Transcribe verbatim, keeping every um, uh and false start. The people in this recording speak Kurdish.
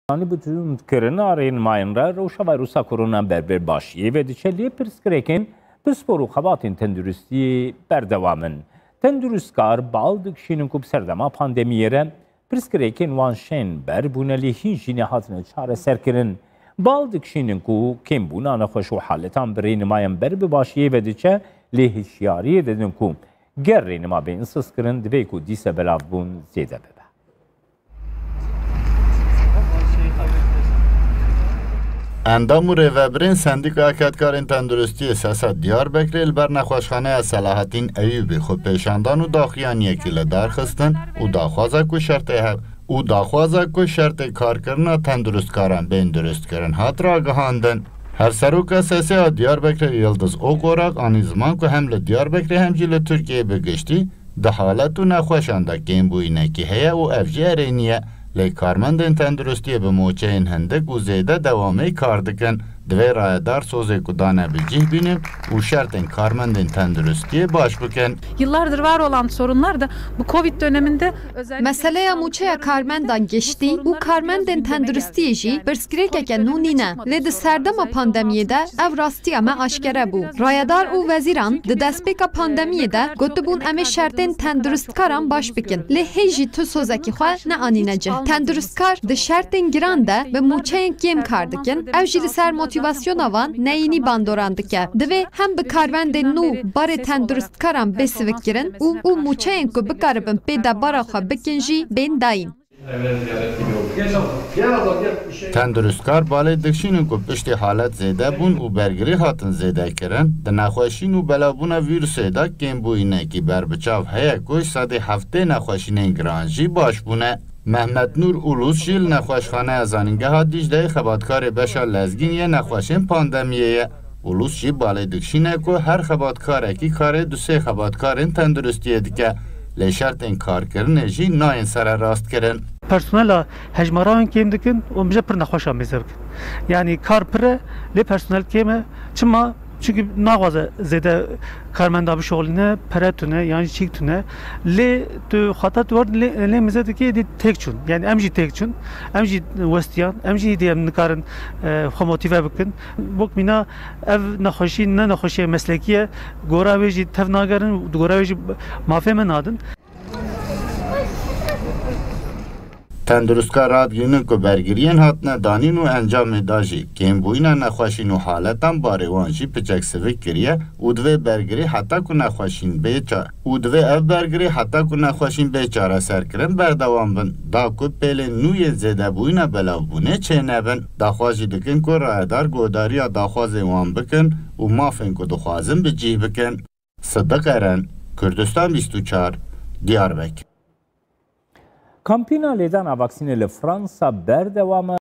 Anî bi tundkirina rênimayên re rewşa vîrusa korona ber bi başiyê ve diçe, lê pirsgirêkên pispor û xebatên tenduristiyê berdewam in. Tenduristdar bal dikişînin ku bi serdema pandemiyê re pirsgirêkên wan şên ber bûne, lê hîn jî nehatine çareserkirin. Bal dikişînin ku kêmbûna nexweş û haletan bi rênimayên ber bi başiyê ve diçe, lê hişyariyê didin ku ger rênima bên insizkirin, divê ku dîse belavbûn zêde bibe. Endam û rêvebirên Sendîkaya Kedkarên Tenduristiyê SESA Diyarbekirê li ber Nexweşxaneya Selahattin Eyûbî xwepêşandan û daxuyaniyekî li dar xistin û daxwaza ku şertê hev û daxwaza ku şertê karkirina tenduristkaran bên durustkirin hat ragihandin. Hevseroka SESA ya Diyarbekirê Yildiz Okorak anî ziman ku hem li Diyarbekirê hem jî li Tirkiyeyê bi giştî di halet û nexweşan de kêmbûyînekî heye û ev jî erênî ye. Lê karmendên tenduristiyê bi moçeyên hindik û zêde dewamê kar dikin. Divê rayedar sozê ku dane bi cih bînin û şertên karmendên tenduristiyê baş bikin. Yıllardır var olan sorunlar da bu Covid döneminde özellikle Meseleya mûçeya karmendan giştî û karmendên tenduristiyê jî pirsgirêkeke nû nîne. Lê di serdema pandemiyê de ev rastiya me aşkere bû. Rayedar û wezîran di destpêka pandemiyê de gotibûn, em ê şertên tenduristkaran baş bikin. Lê hê jî tu sozekî xwe neanîne cih. Tendurustkar di şertên giran de bi mûçeyên kêm kar dikin. Ev jî li ser motîvasyona wan neyînî bandoran dike. Divê hem bi karmendên nû barê tenduristkaran bê sivikkirin û, û mûçeyên ku bikaribin pê debara xwe bikin jî bên dayîn. Tendurustkar balê dikişînin ku piştî halet zêde bûn û bergirî hatin zêde kirin, di nexweşîn û belavbûna vîrusê de kêmbûyînekî berbiçav heye ku ji sedî heftê nexweşînên giran jî baş bûne. Mehmet Nûr Ulus jî li Nexweşxaneya Zanîngeha Dîcleyê xebatkarê beşa lezgîn yê nexweşên pandemiyê ye. Ulus jî balê dikişîne ku her xebatkarekî karê du sê xebatkarên tenduristiyê dike, lê şertên karkirinê jî nayên sererastkirin. Personela hejmara wan kêm dikin û em jî pir nexweşa mêze bikin. Yanî kar pir e, lê personel kêm e. Çima? Çünkü naxwaze zêde karmenda bişoxlîne, pere tune, yan jî çîk tune. Lê tu xata tu werdin lê, lê mêze dikê dî têk çûn. Yanî em jî têk çûn, em jî westiyan, em jî dî em nikarin, e, xwe motive bikin. Wek mîna ev nexweşî ne nexweşiye meslekî ye, gora wê jî tev nagerin, gora wê jî mafê me nadin. Tendurustkar radigihînin ku bergiriyên hatine danîn û encamê da jî kêmbûyîna nexweşîn û haletan barê wan jî piçek sivik kiriye û divê bergirî heta ku nexweşîn bê ça-, û divê ev bergirî heta ku nexweşîn bê çareserkirin berdewam bin, da ku pêlên nû yên zêdebûyîna belavbûnê çênebin. Daxwaz jî dikin ku rayedar guhdariya daxwazên wan bikin û mafên ku dixwazin bi cih bikin. Sidiq Eren, Kurdistan bîst û çar, Diyarbekir. Kampîna lêdana vaksînê li Fransa berdewam e.